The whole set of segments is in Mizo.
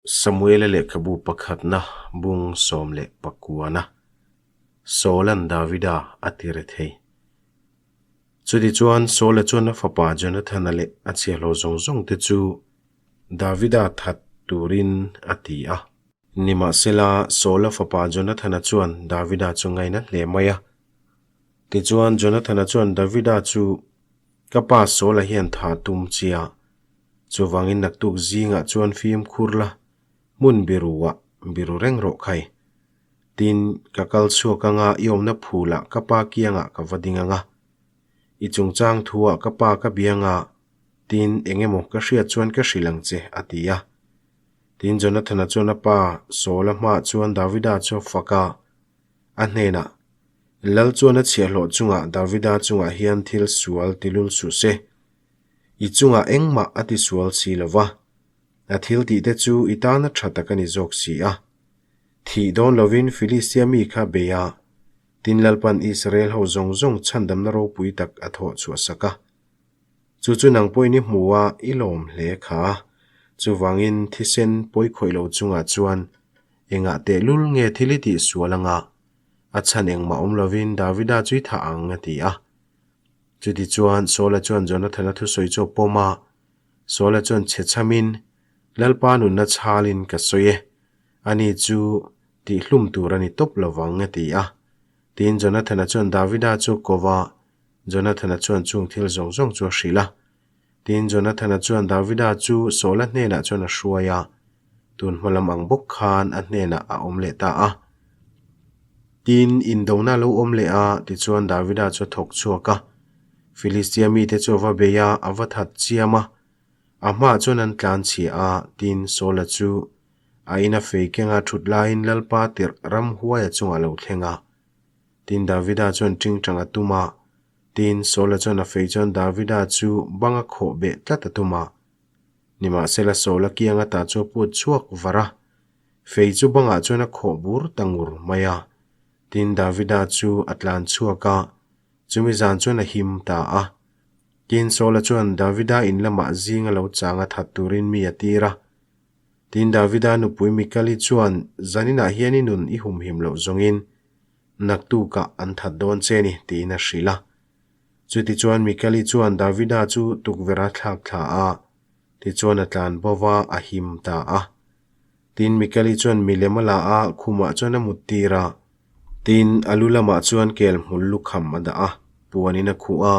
Samuela lehkhabu pakhatna bung 19-na Saula'n Davida a ti re thei. Chutichuan, Saula chuan a fapa Jonathana leh a chhiahhlawh zawng zawngte chu Davida that turin a ti a. Nimahsela, Saula fapa Jonathana chuan Davida chu ngaina hle mai a. Tichuan, Jonathana chuan Davida chu, Ka pa Saula hian tha tum chia, Chuvangin naktuk zingah chuan fimkhur la, hmun biruah biru reng rawh khai. Tin, ka kal chhuak anga i awmna phulah ka pa kiangah ka va ding anga. I chungchang thuah ka pa ka biang a, tin, eng emaw ka hriat chuan ka hrilh ang che, a ti a. Tin, Jonathana chuan a pa Saula hmaah chuan Davida chu a fak a, a hnenah, Lal chuan a chhiahhlawh chungah Davida chungah hian thil sual tilul suh se. I chungah engmah a ti sual si lo va, a thil tihte chu i tana tha tak a ni zawk si a. Thih dawn lovin Filistia mi kha bei a, tin Lalpan Israel ho zawng zawng chhandamna ropui tak a thawh chhuah sak a. Chu chu nang pawhin i hmu a, i lawm hle kha. Chuvangin thisen pawi khawih lo chungah chuan engah tehlul nge thil i tih sual anga a chhan engmah awm lovin Davida chu i thah ang a ti a. Chutichuan, Saula chuan Jonathana thusawi chu a pawm a, Saula chuan chhe chhamin, Lalpa nunna chhalin ka sawi e, ani chu tihhlum tur a ni tawp lo vang, a ti a. Tin, Jonathana chuan Davida chu a ko va, Jonathana chuan chung thil zawng zawng chu a hrilh a. Tin, Jonathana chuan Davida chu Saula hnenah chuan a hruai a, tun hma lam ang bawk khan a hnenah a awm leh ta a. Tin, indona lo awm leh a, tichuan Davida chu a thawk chhuak a. Filistia mite chu a va bei a, a va that chiam a. A hmaah chuan an tlan chhia a, tin, Saula chu a ina fei kenga thut laiin Lalpa tirh ramhuaia chungah a lo thleng a. Tin, Davida chuan tingtang a tum a, tin, Saula chuan a fei chuan Davida chu banga khawh beh tlat a tum a. Nimahsela Saula kianga ta chu a put chhuak var a, Fei chu bangah chuan a khawh bur ta ngur mai a. Tin, Davida chu a tlan chhuak a, chumi zan chuan a him ta a. Tin, Saula chuan Davida in lamah zing a lo chang a that turin mi a tir a. Tin, Davida nupui Mikali chuan, Zaninah hian i nun i humhim loh zawngin naktukah an that dawn che ni, tiin a hrilh a. Chutichuan Mikali chuan Davida chu tukverh a thlak thla a, tichuan a tlan bo va, a him ta a. Tin, Mikali chuan milem a la a, khumah chuan a mut tir a. Tin, a lu lamah chuan kel hmul lukham a dah a, puanin a khuh a.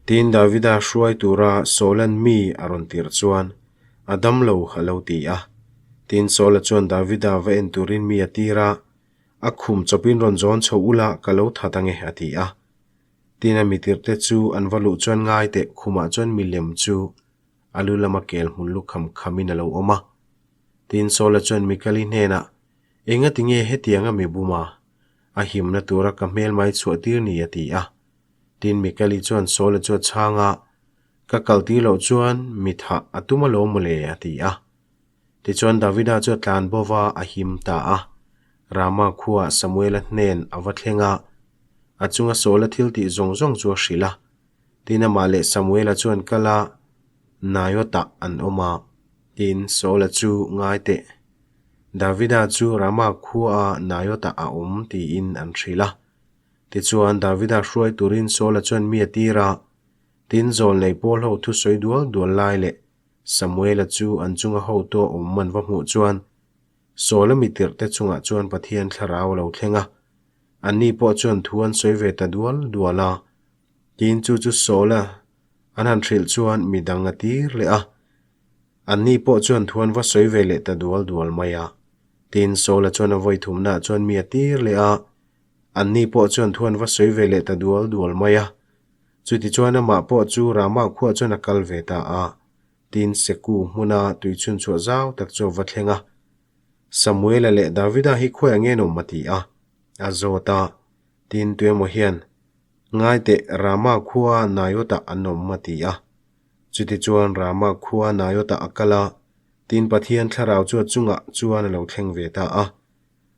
Tin, Davida hruai tura Saula'n mi a rawn tirh chuan, A dam lo, a lo ti a. Tin, Saula chuan Davida va en turin mi a tir a, A khum chawpin rawn zawn chho ula ka lo that ange, a ti a. Tin, a mitirhte chu an va luh chuan ngai teh khumah chuan milem chu a lu lama kel hmul lukham khamin a lo awm a. Tin, Saula chuan Mikali hnenah, Engati nge hetianga mi bum a? A himna tura ka hmel mai chhuah tir ni, a ti a. Tin, Mikali chuan Saula chu a chhang a, Ka kal tir loh chuan mi thah a tum alawm mawle, a ti a. Tichuan Davida chu a tlan bo va, a him ta a. Rama khuaah Samuela hnen a va thleng a, a chunga Saula thil tih zawng zawng chu a hrilh a. Tin, amah leh Samuela chuan kal a, Naiotah an awm a. Tin, Saula chu ngai teh. Davida chu Rama khuaa Naiotah a awm tiin an hrilh a. Tichuan, Davida hruai turin Saula chuan mi a tir a. Tin, zawlnei pawl ho thusawi dual dual lai leh Samuela chu an chunga hotu a awm an va hmuh chuan Saula mitirhte chungah chuan Pathian thlarau a lo thleng a. Anni pawh chuan thu an sawi ve ta dual dual a. Tin, chu chu Saula an han hrilh chuan midang a tir leh a. Anni pawh chuan thu an va sawi ve leh ta dual dual mai a. Tin, Saula chuan a vawi thumnaah chuan mi a tir leh a. Anni pawh chuan thu an va sawi ve leh ta dual dual mai a. Chutichuan amah pawh chu Rama khuah chuan a kal ve ta a. Tin, Seku hmuna tui chhunchhuah zau tak chu a va thleng a. Samuela leh Davida hi khawiah nge an awm a ti a. A zawt a. Tin, tuemaw hian, Ngai teh, Rama khua Naiotah an awm a ti a. Chutichuan Rama khua Naiotah a kal a, tin Pathian thlarau chu a chungah chuan a lo thleng ve ta a.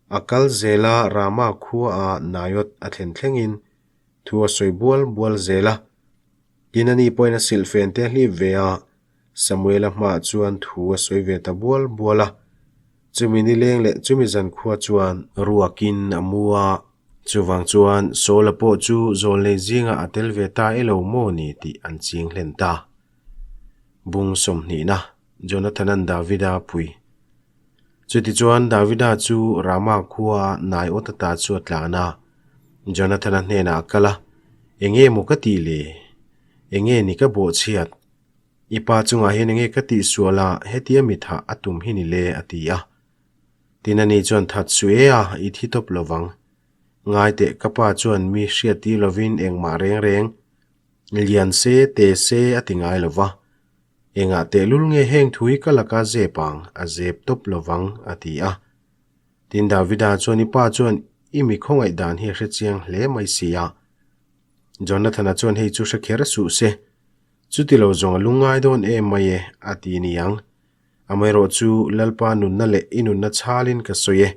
A kal zel a, Rama khuaah Naiot a thlen thlengin thu a sawi bual bual zel a. Tin ani pawhin a silhfen te a hlip ve a, Samuela hmaah chuan thu a sawi ve ta bual bual a. Chumi nileng leh chumi zankhua chuan ruakin a mu a. Chuvang chuan Saula pawh chu zawlnei zingah a tel ve ta elo maw ni tih an ching hlen ta. Bung sawmhnihna, Jonathan-a'n Davida pui. Chutichuan Davida chu Rama khua Naiot ata chu a tlan a, Jonathan-a hnenah a kal a, Enge maw ka tih le? Enge ni ka bawhchhiat? I pa chungah hian enge ka tihsual a, hetia mi thah a tum hi ni le? a ti a. Tin ani chuan that su e a, i thi tawp lo vang. Ngai teh, ka pa chuan mi hriattir lovin engmah reng reng lian se te se a ti ngai lo va. Engah tehlul nge heng thu hi ka laka zep ang, a zep tawp lo vang, a ti a. Tin Davida chuan i pa chuan i mi khawngaih dan hi a hre chiang hle mai si a. Jonathana chuan hei chu hre kher suh se, chuti lo zawng a lungngai dawn em mai e, a ti ni ang. Amaherawhchu Lalpa nunna leh i nunna chhalin ka sawi e.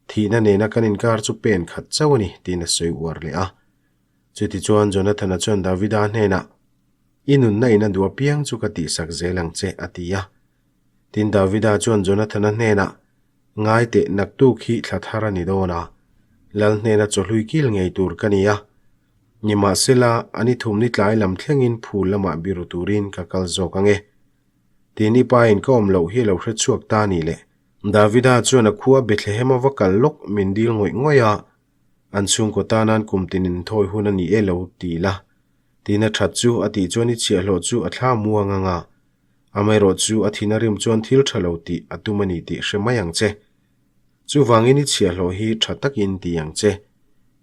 Thihna nena kan inkar chu pen khat chauh a ni, tiin a sawi uar leh a. Chutichuan Jonathana chuan Davida hnenah, I nunna in a duh apiang chu ka tihsak zel ang che, a ti a. Tin, Davida chuan Jonathana hnenah, Ngai teh, naktuk hi thla thar a ni dawn a, Lal hnena chawhlui kil ngei tur ka ni a. Nimahsela, a ni thum ni tlai lam thlengin phul lamah biru turin ka kal zawk ang e. Tin, i pain ka awm loh hi a lo hre chhuak ta ni le. Davida chuan a khua Bethlehem a va kal lawk min dil ngawih ngawih a, an chhungkaw tanan kum tin inthawi hun a ni e lo ti la. Tin a that chu a tih chuan i chhiahhlawh chu a thla muang ang a, amaherawh chu a thin a rim chuan thil tha lo tih a tum a ni tih hre mai ang che. Chuvangin i chhiahhlawh hi tha takin ti ang che.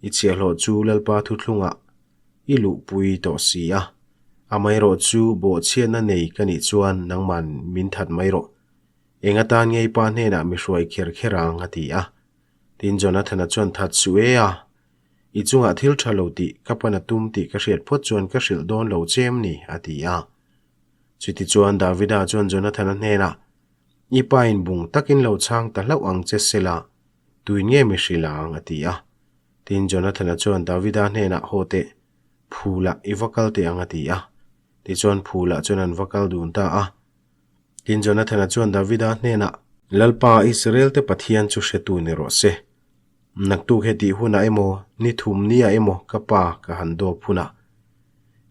I chhiahhlawh chu Lalpa thuthlungah i luhpui tawh si a, amaherawh chu bawhchhiatna nei ka nih chuan nangman min that mai rawh. Eng atan ngei pa hnenah mi hruai kher kher ang a ti a. Tin Jonathana chuan that suh e a, I chungah thil tha lo tih ka pan a tum tih ka hriat phawt chuan ka hrilh dawn lo che em ni? a ti a. Chutichuan Davida chuan Jonathana hnenah, I pa in bung takin lo chhang ta hlauh ang che sela, tuin nge mi hrilh ang? a ti a. Tin Jonathana chuan Davida hnenah, Haw teh, phulah i va kal teh ang a ti a. Tichuan phulah chuan an va kal dun ta a. Tin Jonathana chuan Davida hnenah, Lalpa Israel-te Pathian chu hretu ni rawh se. Naktuk hetih hunah emaw, ni thum niah emaw ka pa ka han dawp hunah.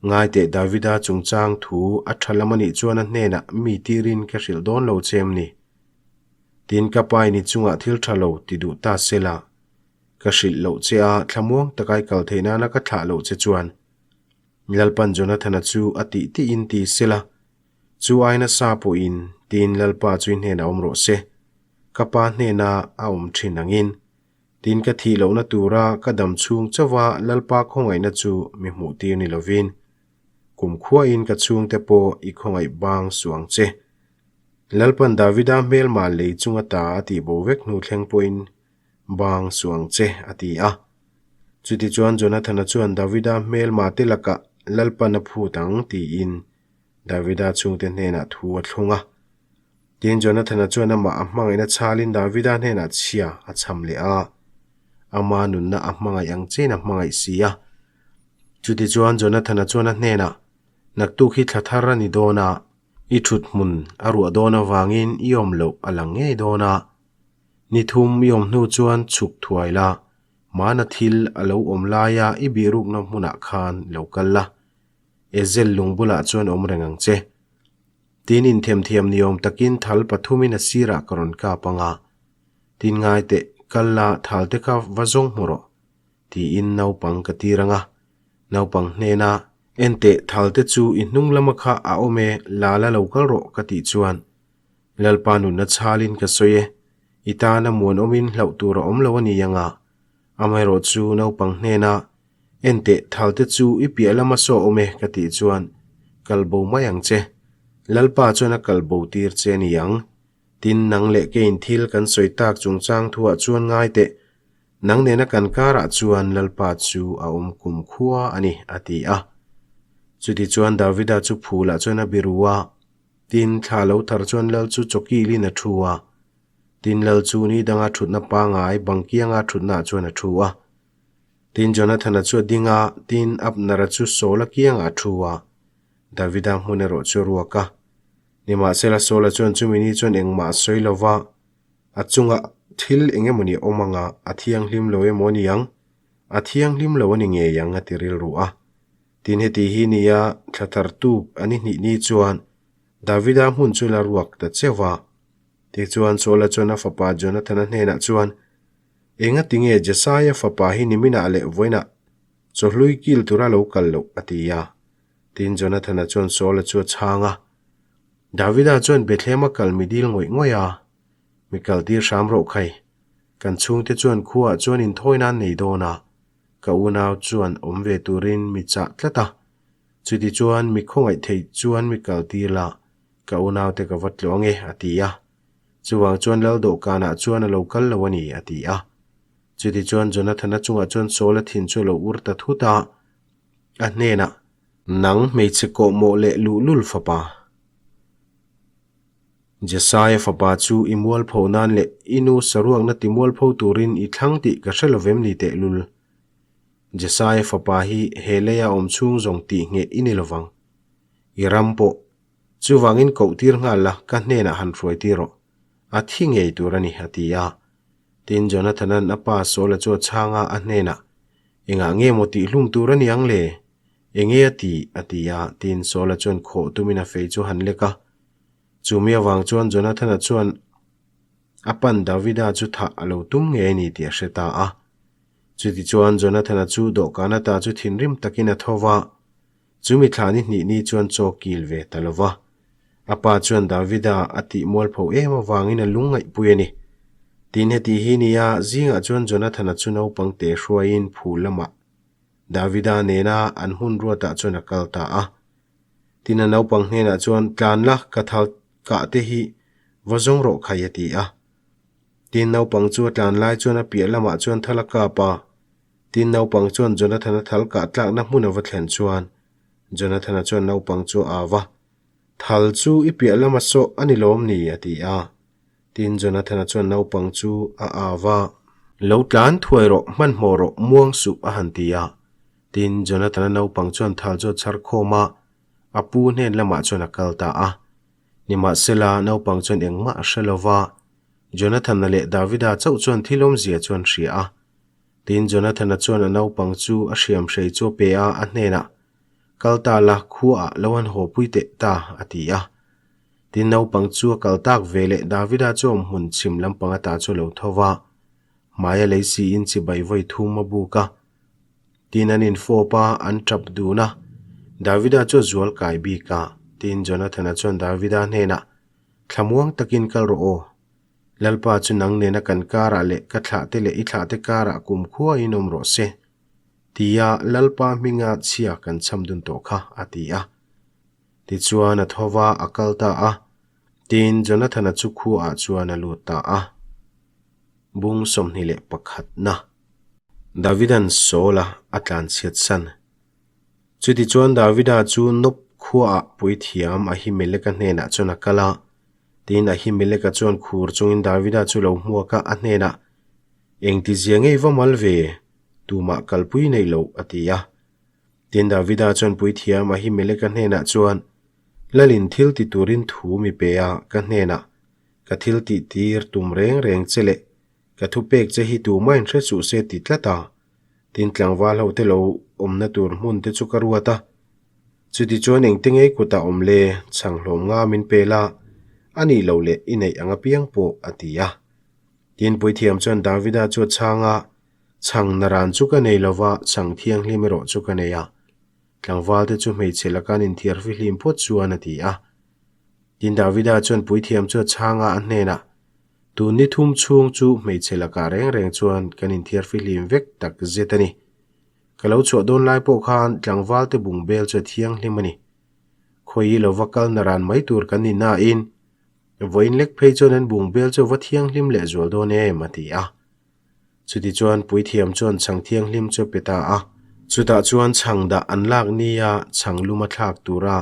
Ngai teh Davida chungchang thu a tha lam a nih chuan a hnenah mi tirin ka hrilh dawn lo che em ni? Tin ka pa in i chungah thil tha lo ti duh ta se la, ka hrilh loh che a thlamuang taka i kal theih nana ka thlah loh che chuan Lalpan Jonathana chu a tih tihin ti se la, Chu ai nasa pawhin tiin Lalpa chu i hnenah awm rawh se. Ka pa hnena a awm thin angin. Tin ka thih lohna tura ka dam chhung chauha Lalpa khawngaihna chu mi hmuh tir ni lovin, kum khuain ka chhungte pawh i khawngaih bang suh ang che. Lalpan Davida hmelma lei chunga ta a tih bo vek hnu thleng pawhin bang suh ang che, a ti a. Chutichuan Jonathana chuan Davida hmelma te lakah Lalpan a phut ang tiin Davida chhungte hnenah thu a thlung a. Tin, Jonathana chuan amah a hmangaihna chhalin Davida hnenah chhia a chham leh a. Ama nunna a hmangaih ang chein a hmangaih si a. Chutichuan Jonathana chuan a hnenah, Naktuk hi thla thar a ni dawn a, i thut hmun a ruah dawn avangin i awm loh a lang ngei dawn a. Ni thum i awm hnu chuan chhuk thuai la, hmana thil a lo awm laia i bihrukna hmunah khan lo kal la. Ezel lung bulah chuan awm reng ang che. Tin inthemthiam ni awm takin thal pathumin a sirah ka rawn kap ang a. Tin ngai teh, kal la thal te kha va zawng hmu rawh, tiin naupang ka tir ang a. Naupang hnena, En teh, thal te chu i hnung lama kha a awm e, la la lo kal rawh, ka tih chuan Lalpa nunna chhalin ka sawi e, i tana muanawmin hlauh tur a awm lo a ni ang a. Amaherawhchu naupang hnena, En teh, thal te chu i piah lama saw awm e, ka tih chuan, Kal bo mai ang che. Lalpa chuan a kal bo tir che a ni ang. Tin, nang leh keiin thil kan sawi tak chungchang thuah chuan ngai teh, nang nena kan karah chuan Lalpa chu a awm kum khua a ni, a ti a. Chutichuan Davida chu phulah chuan a biru a, tin, thla lo thar chuan Lal chu chawkilin a thu a. Tin, Lal chu ni danga thutna pangai bang kianga thutnaah chuan a thu a. Tin, Jonathana chu a ding a, tin, Abnera chu Saula kiangah a thu a, Davida hmun erawh chu a ruak a. Nimahsela, Saula chuan chumi ni chuan engmah a sawi lo va. A chungah thil eng emawni a awm anga a thianghlim lo emaw a ni ang? A thianghlim lo a ni ngei ang a ti rilru a. Tin heti hi nia thla thar tuk a ni hnih ni chuan Davida hmun chu la ruak ta cheuh a. Tichuan Saula chuan a fapa Jonathana hnenah chuan, Engati nge Jesaia fapa hi niminah leh vawiinah chawhlui kil tura lo kal loh? a ti a. Tin Jonathana chuan Saula chu a chhang a. Davida chuan Bethlehem a kal mi dil ngawih ngawih a, Mi kal tir hram rawh khai. Kan chhungte chuan khuaah chuan inthawi nan nei dawn a, ka unau chuan awm ve turin mi chah tlat a. Chuti chuan mi khawngaih theih chuan mi kal tir la, ka unaute ka va tlawh ange, a ti a. Chuvang chuan lal dawhkanah chuan a lo kal lo a ni, a ti a. Chuti chuan Jonathana chungah chuan Saula thin chu a lo ur ta thut a, a hnenah, Nang hmeichhe kawhmawh leh luhlul fapa. Jesaia fapa chu i mualpho nan leh i nu saruakna ti mualpho turin i thlang tih ka hre lovem ni tehlul. Jesaia fapa hi he leia awm chhung zawng tih ngheh i ni lovang. I ram pawh. Chuvangin koh tir nghal la ka hnenah han hruai tir rawh. A thi ngei tur a ni, a ti a. Tin, Jonathana'n a pa Saula chu a chhang a, a hnenah, Engah nge maw tihhlum tur a ni ang le? Enge a ti? a ti a. Tin, Saula chuan khawh tumin a fei chu a han lek a. Chumi avang chuan Jonathana chuan a pan Davida chu thah a lo tum ngei a ni tih a hre ta a. Chutichuan Jonathana chu dawhkan ata chu thinrim takin a tho va, chumi thla ni hnih ni chuan chaw kil ve ta lo va. A pa chuan Davida a tih mualpho em avangin a lungngaihpui a ni. Tin heti hi nia zingah chuan Jonathana chu naupang te hruaiin phul lamah Davida nena an hun ruatah chuan a kal ta a. Tin a naupang hnenah chuan, Tlan la, ka thal kah te hi va zawng rawh khai a ti a. Tin naupang chu a tlan lai chuan a piah lamah chuan thal a kap a. Tin naupang chuan Jonathana thal kah tlakna hmun a va thlen chuan Jonathana chuan naupang chu a au va, Thal chu i piah lama sawh a ni lawm ni? a ti a. Tin Jonathana chuan naupang chu a au va. Lo tlan thuai rawh, hmanhmawh rawh, muang suh a han ti a. Tin, Jonathana naupang chuan thal chu a chhar khawm a, a pu hnen lamah chuan a kal ta a. Nimahsela, naupang chuan engmah a hre lo va, Jonathana leh Davida chauh chuan thil awmzia chu an hria a. Tin, Jonathana chuan a naupang chu a hriamhrei chu a pe a, a hnenah, Kal ta la, khuaah lo han haw pui teh ta, a ti a. Tin, naupang chu a kal tak ve leh Davida chu awmhmun chhim lampang ata chu a lo tho va, hmaia lei siin chibai vawi thum a buk a. Tin an infawp a, an tap dun a. Davida chu a zual kai bik a. Tin Jonathana chuan Davida hnenah, Thlamuang takin kal rawh aw. Lalpa chu nang nena kan karah leh ka thlahte leh i thlahte karah kumkhuain awm rawh se, tia Lalpa hminga chhia kan chham dun tawh kha, a ti a. Tichuan a tho va, a kal ta a. Tin Jonathana chu khuaah chuan a lut ta a. Bung 21 na. Davida'n Saula a tlanchhiat san. Chutichuan Davida chu Nob khuaah puithiam Ahimeleka hnenah chuan a kal a. Tin, Ahimeleka chuan khur chungin Davida chu lo hmuak a, a hnenah, Engtizia ngei va mal ve? Tumah kalpui neih loh, a ti a. Tin, Davida chuan puithiam Ahimeleka hnenah chuan, Lalin thil ti turin thu mi pe a, ka hnenah, Ka thil tih tir tum reng reng che leh Ka thupek che hi tumah in hre suh se ti tlat a, tin tlangval ho te lo awmna tur hmun te chu ka ruat a. Chutichuan engte ngei kutah awm le, chhang hlawm nga min pe la, a nih loh leh i neih ang apiang pawh, a ti a. Tin puithiam chuan Davida chu a chhang a, Chhang naran chu ka nei lova, chhang thianghlim erawh chu ka nei a. Tlangval te chu hmeichhe laka an inthiar fihlim phawt chuan a ti a. Tin Davida chuan puithiam chu a chhang a, a hnenah, Tun ni thum chhung chu hmeichhe lakah reng reng chuan kan inthiar fihlim vek tak zet a ni. Ka lo chhuah dawn lai pawh khan tlangval te bung bel chu a thianghlim a ni. Khawi lo va kal na ran mai tur kan ni nain vawiin lek phei chuan an bung bel chu a va thianghlim leh zual dawn em a ti a. Chuti chuan puithiam chuan chhang thianghlim chu a pe ta a. Chutah chuan chhang dah an lak nia chhang lum a thlak tura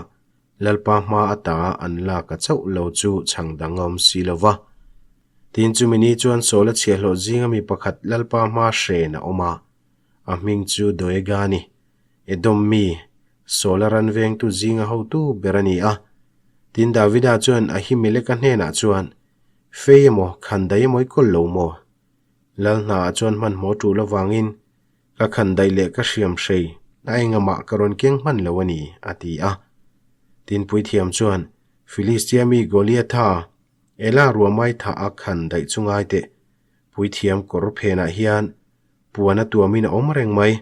Lalpa hma ata an lak a chauh lo chu chhang dang a awm si lo va. Tin chumi ni chuan Saul a chhiahhlawh zinga mi pakhat Lalpa hma hren a awm a, a hming chu Doega a ni. Edom mi, Saul a ran vengtu zinga hotu ber a ni a. Tin Davida chuan Ahimeleka hnenah chuan, Fei emaw, khandaih emaw i kawl lo maw? Lal hnaah chuan hmanhmawh tul avangin ka khandaih leh ka hriam hrei a engamah ka rawn keng hman lo a ni, a ti a. Tin puithiam chuan, Filistia mi Goliatha, Ela ruamai thah a khandaih chu ngai teh, puithiam kawr phenah hian puan a tuamin a awm reng mai.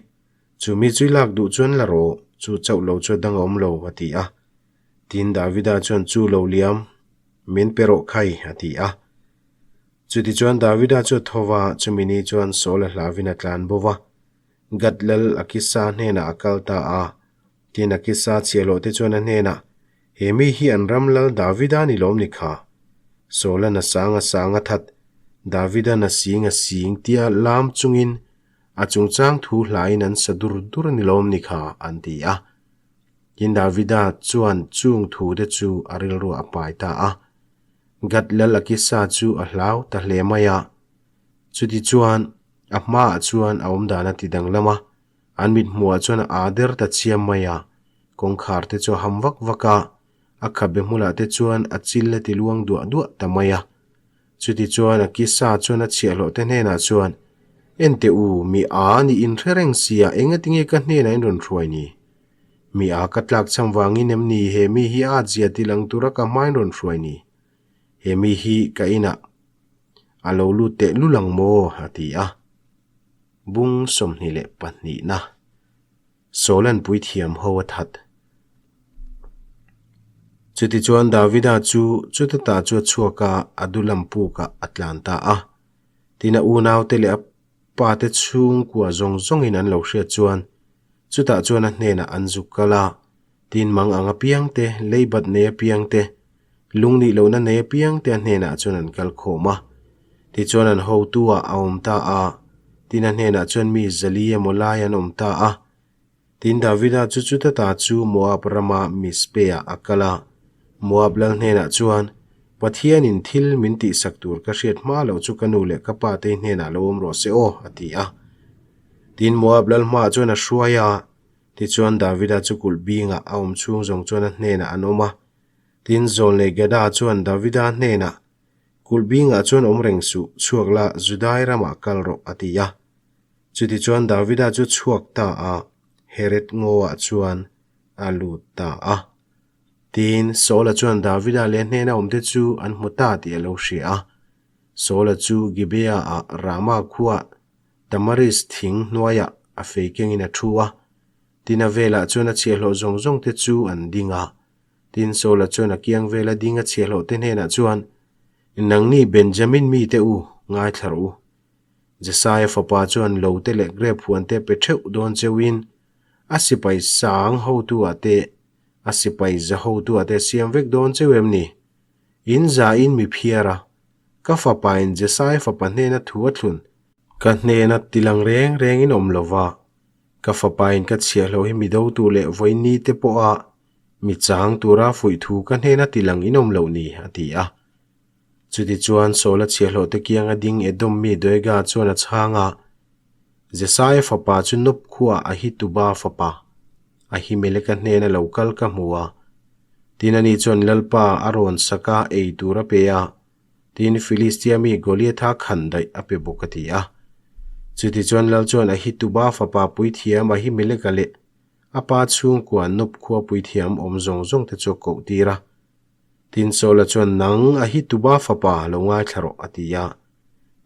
Chu mi chu i lak duh chuan la rawh, chu chauh lo chu a dang a awm lo, a ti a. Tin Davida chuan chu lo liam, Min pe rawh khai, a ti a. Chutichuan Davida chu a tho va, chumi ni chuan Saul a hlavin a tlan bo va. Gad lal Akisa hnenah a kal ta a. Tin Akisa chhiahhlawh te chuan a hnenah, He mi hi an ram lal Davida ni lawm ni kha? Saul-an a sang a sang a that, Davidan a sing a sing tia lam chungin a chungchang thu hlain an sa dur dur ni lawm ni kha, an ti a. Tin Davida chuan chung thu te chu a rilru a pai ta a. Gad lal Akisa chu a hlau ta hle mai a. Chutichuan a hmaah chuan a awmdan a ti danglam a, an mithmuhah chuan a aa der ta chiam mai a. Kawngkhar te chu a ham vak vak a, a khabe hmulah te chuan a chil a ti luang duah duah ta mai a. Chutichuan Akisa chuan a chhiahhlawh te hnenah chuan, Ente u, mi aa ni in hre reng sia, engatinge ka hnenah in rawn hruai ni? Mi a ka tlak cham vangin em ni he mi hi a zia ti lang tura ka hmain rawn hruai ni? He mi hi ka inah a lo lut teh lul ang maw? a ti a. Bung 22 na Sawlan puithiam ho a that. Chutichuan Davida chu chuta ta chu a chhuak a, Adulam pukah a tlan ta a. Tin a unaute leh a Pa te chhungkua zawng zawngin an lo hriat chuan chutah chuan a hnenah an zuk kal a, tin mang ang apiang te, leibat nei apiang te, lungnih lohna nei apiang te a hnenah chuan an kal khawm a. Tichuan an hotu ah a awm ta a, tin a hnenah chuan mi zali emaw lai an awm ta a. Tin Davida chu chuta ta chu Moab rama Mizpeh-ah a kal a. Moab lal hnenah chuan, Pathianin thil min tihsak tur ka hriat hma loh chu ka nu leh ka pa te hnenah lo awm rawh se aw, a ti a. Tin Moab lal hmaah chuan a hruai a, tichuan Davida chu kulh bingah a awm chhung zawng chuan a hnenah an awm a. Tin Zawlnei Gada chuan Davida hnenah, Kulh bingah chuan awm reng suh, chhuak la, Judai ramah kal rawh, a ti a. Chutichuan Davida chu chhuak ta a, Heret ngaw-ah chuan a lut ta a. Tin, Saula chuan Davida leh a hnena awmte chu an hmu ta tih a lo hria a. Saula chu Gibeah-ah Rama khuaa Tamaris thing hnuaiah a fei kengin a thu a. Tin, a velah chuan a chhiahhlawh zawng zawngte chu an ding a. Tin, Saula chuan a kiang vela ding a chhiahhlawhte hnenah chuan, Nangni Benjamin mite u, ngaithla rawh u. Jesaia fapa chuan lote leh grep huante pe theuh dawn cheuhin a sipai sang hotuah te, a sipai za hotuah te a siam vek dawn cheu em ni? In zain mi phiar a, ka fapain Jesaia fapa hnena thu a thlun. Ka hnena tilang reng rengin awm lova, ka fapain ka chhiahlo hi mi dotu leh vawiin te pawha mi chang tura fuih thu ka hnena tilang in awm loh ni, a ti a. Chutichuan Saula chhiahhlawh te kianga ding Edom mi Doega chuan a chhang a, Jesaia fapa chu Nob khuaah Ahituba fapa Ahimeleka hnena lo kal ka hmu a. Tin ani chuan Lalpa a rawn sak a, ei tur a pe a, tin Filistia mi Goliatha khan daih a pe bawk a ti a. Chutichuan Lal chuan Ahituba fapa puithiam Ahimeleka leh a pa chhungkua Nob khua puithiam awm zawng zawng te chu a koh tir a. Tin Saula chuan, Nang, Ahituba fapa, lo ngaithla rawh, a ti a.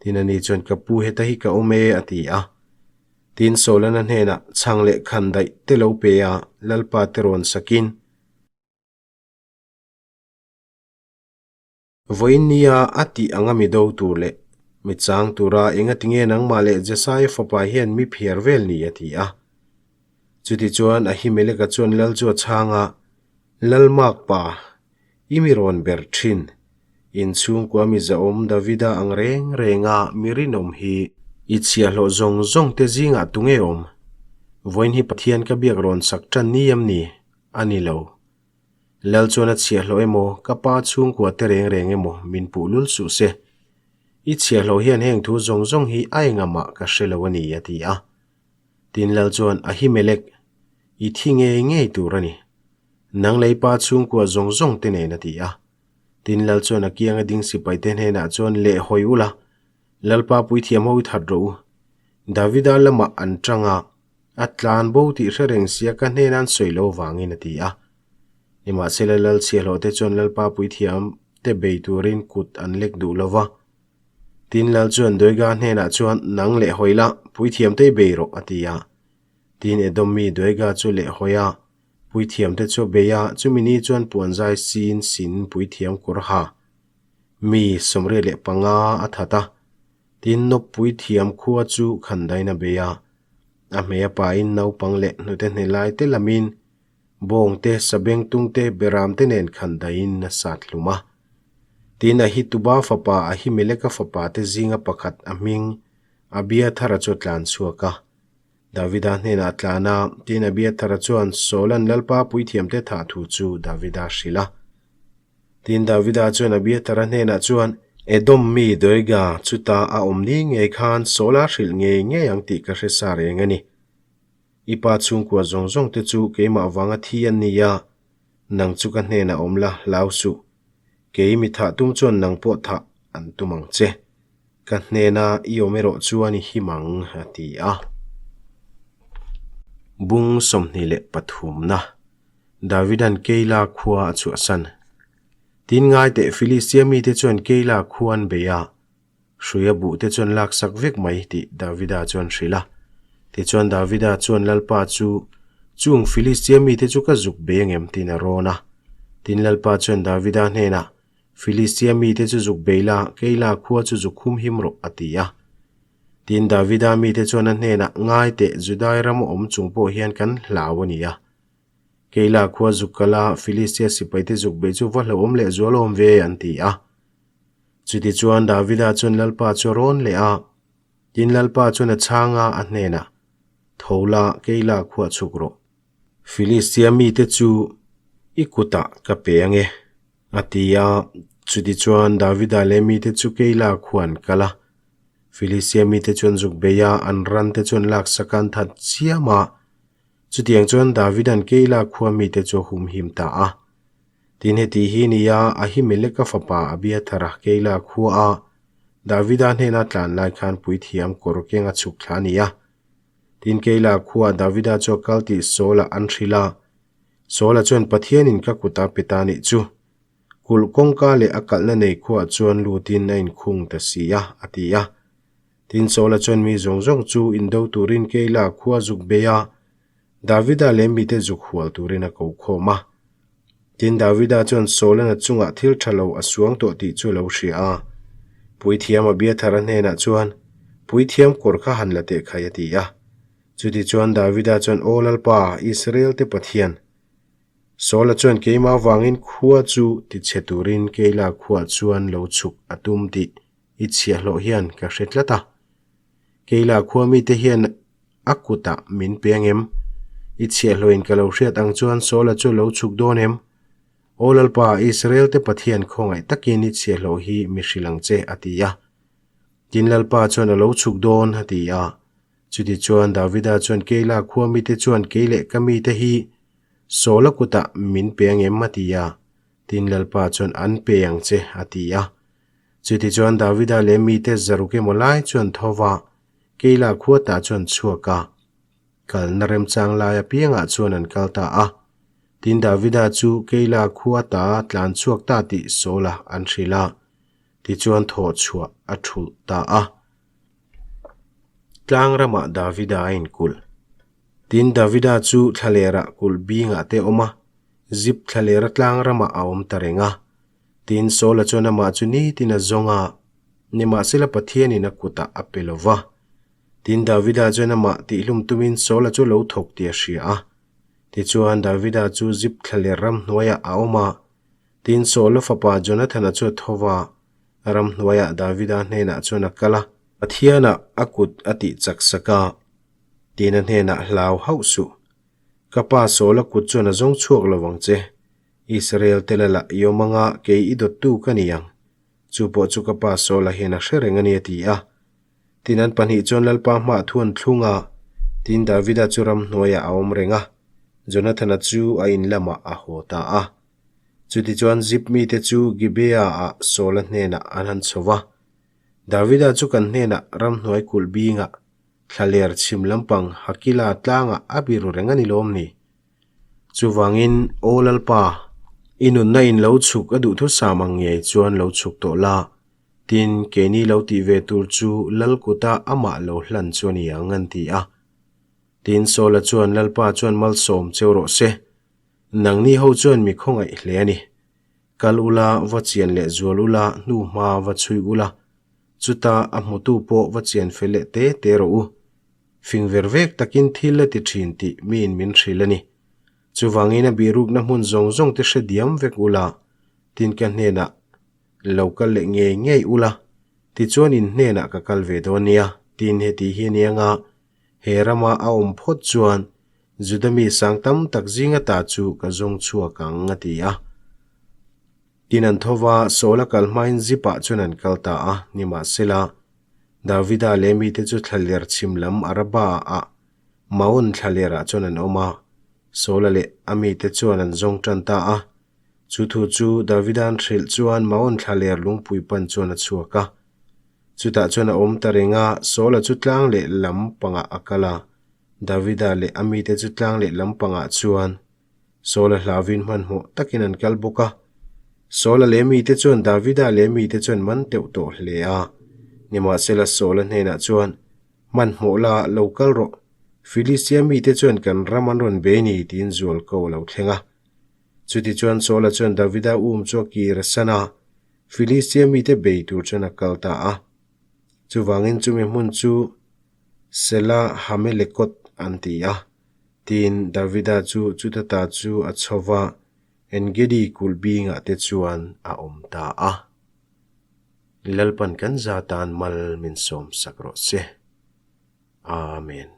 Tin ani chuan, Ka pu heta hi ka awm e, a ti a. Tin Saula'n a hnenah, Chhang leh khan daih te lo pe a, Lalpa te rawn sakin. Vawiin nia a tih anga mi do tur leh mi chang tura engatinge nangmah leh Jesaia fapa hian mi phiar vel ni, a ti a. Chutichuan Ahimeleka chuan lal chu a chhang a, Lalmakpa, i mi rawn ber thin. In chhungkua mi zahawm Davida ang reng renga mi rinawm hi i chhiahhlawh zawng zawng te zingah tunge awm? Vawiin hi Pathian ka biak rawn sak tan ni em ni? A ni lo. Lal chuan a chhiahhlawh emaw, ka pa chhungkua te reng reng emaw min puh lul suh se. I chhiahhlawh hian heng thu zawng zawng hi a engamah ka hre lo a ni, a ti a. Tin Lal chuan Ahimelek, I thi ngei ngei tur a ni. Nang lei pa chhungkua zawng zawng te nen a ti a. Tin, Lal chuan a kianga ding sipaite hnenah chuan, Leh hawi ula, Lalpa puithiam ho i that rawh u. Davida lamah an tang a, a tlan bo tih hre reng sia ka hnena an sawi lo vangin a ti a. Nimahsela Lal chhiahhlawh te chuan Lalpa puithiam te bei turin kut an lek duh lo va. Tin, Lal chuan Doega hnenah chuan, Nang leh hawi la, puithiam te i bei rawh, a ti a. Tin, Edom mi Doega chu leh hawi a, puithiam te chu a bei a, chumi ni chuan puanzai sin sin puithiam kawr ha mi 75 a that a. Tin, Nob puithiam khua chu khandain a bei a, a hmei a pain naupang leh hnute hne lai te lamin Bawng te, sabengtung te, beram te nen khan daihin a sat hlum a. Tin, Ahituba fapa Ahimeleka fapa te zinga pakhat a hming Abiathara chu a tlan chhuak a. Davida hnenah a tlan a, tin Abiathara chuan Saula'n Lalpa puithiamte thah thu chu Davida a hrilh a. Tin, Davida chuan Abiathara hnenah chuan, Edom mi Doega chuta a awm ni ngei khan Saula hrilh ngei ngei ang tih ka hre sa reng a ni. I pa chhungkua zawng zawng te chu keimah vanga thi an ni a, nang chu ka hnenah awm la, hlau suh. Kei mi thah tum chuan nang pawh thah an tum ang che. Ka hnena i awm erawh chuan i him ang, a ti a. Bung 23na Davida'n Keila khua a chhuahsan. Tin ngai teh Filistia mite chuan Keila khua an bei a. Hruia buh te chuan laksak vek mai tih Davida chuan hrilh a. Tichuan Davida chuan Lalpa chu, Chung Filistia mite chu ka zuk bei angem? tiin a rawn a. Tin Lalpa chuan Davida hnenah, Filistia mite chu zuk bei la, Keila khua chu zuk humhim rawh, a ti a. Tin Davida mite chuan a hnenah, Ngai teh, Judai ram a awm chung pawh hian kan hlau a ni a. Keila khua zuk kala Filistia sipaite zuk bei chu va hlauhawm leh zual awm ve, an ti a. Chutichuan Davida chuan Lalpa chu a rawn leh a, tin Lalpa chuan a chhang a, a hnenah, Tho la, kei la khuah chhuk rawh. Filistia mite chu i kutah ka pe ang e, a ti a. Chutichuan Davida leh mite chu kei la khuah an kal a. Filistia mite chuan zuk bei a, an rante chuan laksak a an that chiam a. Chutiang chuan Davida'n Keila khua mite chu a humhim ta a. Tin heti hi nia Ahimeleka fapa Abiathara Keila khua a Davida hnena tlan lai khan puithiam kawr keng a chhuk thla a ni a. Tin Keila khua Davida chu a kal tih Saula an hrilh a. Saula chuan Pathianin ka kut a pe ta nih chu. Kulh kawngka leh a kalhna nei khuaah chuan lutin a inkhung ta si a, a ti a. Tin Saula chuan mi zawng zawng chu indo turin Keila khua zuk bei a, Davida leh mite zuk hual turin a ko khawm a. Tin Davida chuan Saula'n a chungah thil tha lo a suang tawh tih chu a lo hria a. Puithiam Abiathara hnenah chuan, Puithiam kawr kha han la teh khai a ti a. Chutichuan Davida chuan, Aw Lalpa, Israel-te Pathian! Saula chuan keimah avangin khua chu tichhe turin Keila khuaah chuan lo chhuk a tum tih I chhiahhlawh hian ka hre tlat a. Keila khua mite hian a kutah min pe angem? I chhiahhlawhin ka lo hriat ang chuan Saula chu lo chhuk dawn em? Aw Lalpa, Israel-te Pathian khawngaih takin i chhiahhlawh hi mi hrilh ang che, a ti a. Tin Lalpa chuan a lo chhuk dawn, a ti a. Chutichuan Davida chuan Keila khua mite chuan kei leh ka mite hi Saula kutah min pe angem? a ti a. Tin Lalpa chuan an pe ang che, a ti a. Chutichuan Davida leh mite zaruk emaw lai chuan tho va, Keila khuatah chuan chhuak a, kalna remchang lai apiangah chuan an kal ta a. Tin Davida chu Keila khuata tlan chhuak ta tih Saula an hrilh a, tichuan thawh chhuah a thulh ta a. Tlang ramah Davida a inkulh. Tin Davida chu thlalerah kulh bingah te awm a, Zip thlalera tlang ramah a awm ta reng a. Tin, Saula chuan amah chu nitin a zawng a, nimahsela Pathianin a kutah a pe lo va. Tin, Davida chuan amah tihlum tumin Saula chu lo thawk tih a hria a. Tichuan, Davida chu Zip thlaler ramhnuaiah a awm a. Tin, Saula fapa Jonathana chu a tho va, ramhnuaiah Davida hnenah chuan a kal a. Pathianah a kut a tih chak sak a, tin a hnenah hlau hauh suh. Ka pa Saula kut chuan a zawng chhuak lo vang che. Israel te lala i awm anga kei i dawttu ka ni ang. Chu pawh chu ka pa Saula hian a hre reng a ni a ti a. Tin an pahnih chuan Lalpa hmaah thu an thlung a, tin Davida chu ramhnuaiah a awm reng a, Jonathana chu a in lamah a haw ta a. Chutichuan Zip mite chu Gibeah-ah Saula hnenah an han chho va. Davida chu kan hnenah ramhnuai kulh bingah thlaler chhim lampang Hakila tlangah a biru reng a ni lawm ni? Chuvangin, Aw Lalpa, i nunna in lo chhuk a duhthusam ang ngei chuan lo chhuk tawh la, tin, keini lo tih ve tur chu Lal kuta amah lo hlan chu a ni ang, an ti a. Tin, Saula chuan Lalpa chuan malsawm cheu rawh se, nangni ho chuan mi khawngaih hle a ni. Kal ula, va chian leh zual ula, hnu hma va chhui ula, chuta a hmutu pawh va chian fel leh te te rawh u. Fing ver vek takin thil a ti thin tih miin min hrilh a ni. Chuvangin a bihrukna hmun zawng zawng te hre diam vek ula, tin ka hnenah lo kal leh ngei ngei ula, tichuan in hnenah ka kal ve dawn nia, tin heti hi a nia nga, he rama a awm phawt chuan Juda mi sang tam tak zinga ta chu ka zawng chhuak ang, a ti a. Tin an tho va, Saul a kal hmain Zip-ah chuan an kal ta a, nimahsela, Davida leh mite chu thlaler chhim lam Araba-ah Maon thlalerah chuan an awm a, Saula leh a mite chuan an zawng tan ta a. Chu thu chu Davida'n hrilh chuan Maon thlaler lungpui pan chuan a chhuak a. Chutah chuan a awm ta reng a, Saula chu tlang leh lam pangah a kal a, Davida leh a mite chu tlang leh lam pangah chuan Saula hlauvin hmanhmawh takin an kal bawk a. Saula leh mite chuan Davida leh mite chuan man teuh tawh hle a. Nimahsela Saula hnenah chuan, Hmanhmawh la, lo kal rawh. Filistia mite chuan kan ram an rawn bei ni, tiin zualko a lo thleng a. Chutichuan Saula chuan Davida um chu a kir a san a, Filistia mite bei tur chuan a kal ta a. Chuvangin chumi hmun chu Sela Hamelekot an ti a. Tin, Davida chu chuta ta chu a chho va, Engedi kulh bingah te chuan a awm ta a. Lalpan kan za tan mal min sawm sak rawh se. Amen.